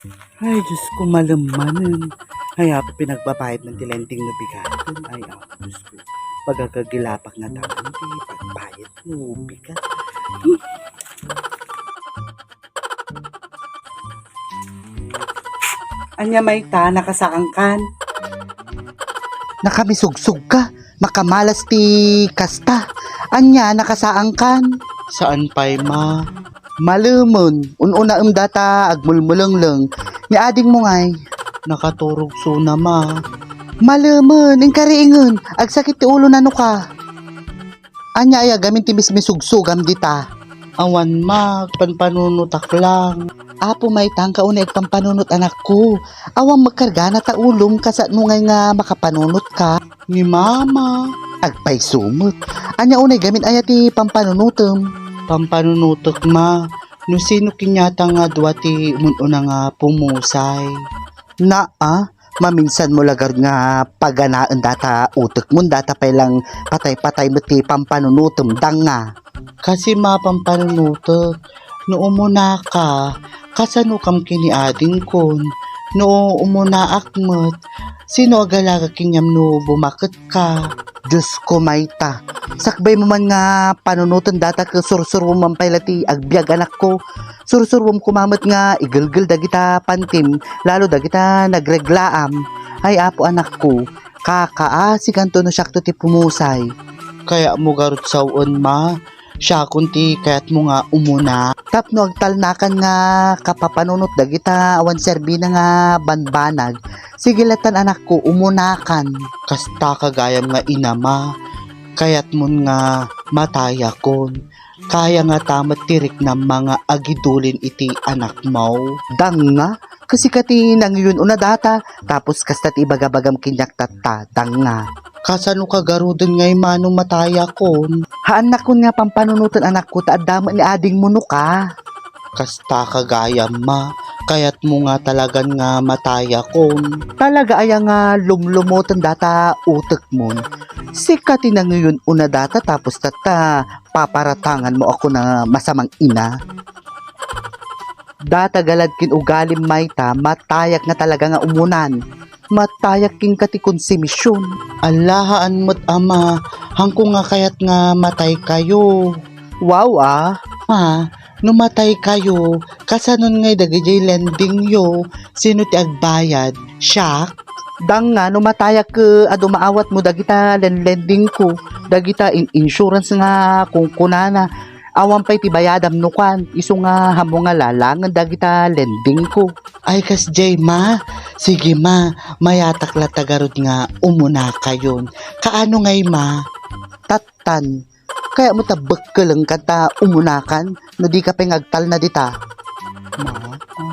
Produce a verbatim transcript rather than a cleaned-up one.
Ay, Diyos ko, malem manen. Ay, apo, pinagbabayad man ti lending no bigaten. Ay, apo, Diyos ko. Pagagagilapak nga taon, ti pagbayad no bigat. Ania mayta, nakasaangkan? Nakamisugsuka, makamalas ti kasta. Ania, nakasaangkan? Saan pay, ma? Malemen, un-unaem data agmulmulengleng. Ni adingmo ngay? Nakaturog suna, ma. Malemen, inkariingen, agsakit ti ulona no ka. Ania aya gamin ti mismisugsugam dita? Awan, ma, agpanpanunotak lang. Apo, mayta, unay agpanpanunot, anakko. Awan met kargana ta ulom, kasano ngay nga makapanunotka? Ni mama. Agpayso met. Ania unay gamin aya ti pampanunotem? Pampanunotek, ma, no sino kaniata nga dua ti umun-una nga pumusay. Naa, maminsanmo la garud nga paganaen data utekmon, data pay lang patay-patay met ti pampanunotem, danga. Kasi, ma, pampanunotek, no umunaka, kasanokam ken ni adingkon? No umunaak met, sino agalaga kaniam no bumaketka? Diyos ko, mayta. Sakbaymo man nga panunoten data ket sursuruem man pay la ti agbiag, anakko. Sursuruem koma met nga igelgel dagita pantim, lalo dagita nagreglaam. Ay, apo, anakko, kakaasikanto no siakto ti pumusay. Kayatmo garud sawen, ma? Siakon ti kayatmo nga umuna? Tapno agtalnakan nga kapapanunot dagita awan serbina nga banbanag, sige latta, anakko, umunakan. Kastaka gayam nga ina, ma, kayatmon nga matayakon. Kaya ngata met ti riknam, ma, nga agidulin iti anakmo? Danga, kasika ti nangiyon-una data, tapos kasta ti ibagabagam kaniak tatta, danga. Kasanoka garuden ngay, ma, no matayakon? Haannakon nga pampanunoten, anakko, ta adda met ni adingmo no ka. Kastaka gayam, ma, kayatmo nga talagan nga matayakon? Talaga aya nga lumlumutan data utekmon? Sika ti nangiyon-una data, tapos tatta, paparatanganmo ako nga masamang ina? Data galad ken ugalim mayta, matayak nga talaga nga umunan. Matayak kenka ti konsumision. Allahaan met, ama, haanko nga kayat nga mataykayo. Wow, a. Ma, no mataykayo, kasanon ngay dagidiay lendingyo? Sino ti agbayad? Siak? Danga, no matayak ket adu maawatmo dagita lenlendingko, dagita in-, insurance nga kunkunana, awan pay ti bayadam no kuan, isu nga haanmo nga lalangen dagita lendingko. Ay, kasdiay, ma? Sige, ma, mayatak latta garud nga umunakayon. Kaano ngay, ma? Tattan, kayatmo ta bekkelengkan ta umunakan no dika pay nga agtalna dita? Ma, a.